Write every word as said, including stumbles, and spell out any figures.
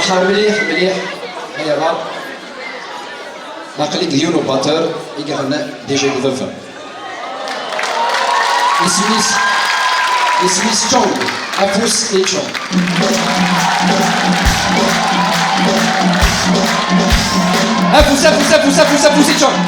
Mliḥ, mliḥ. Ayɣer? Aql-i deg yiwen ubater i iɣennan déjà deg baba. Isem-is, isem-is Chong. Afus i Chong. Afus, afus, afus, afus, afus i Chong.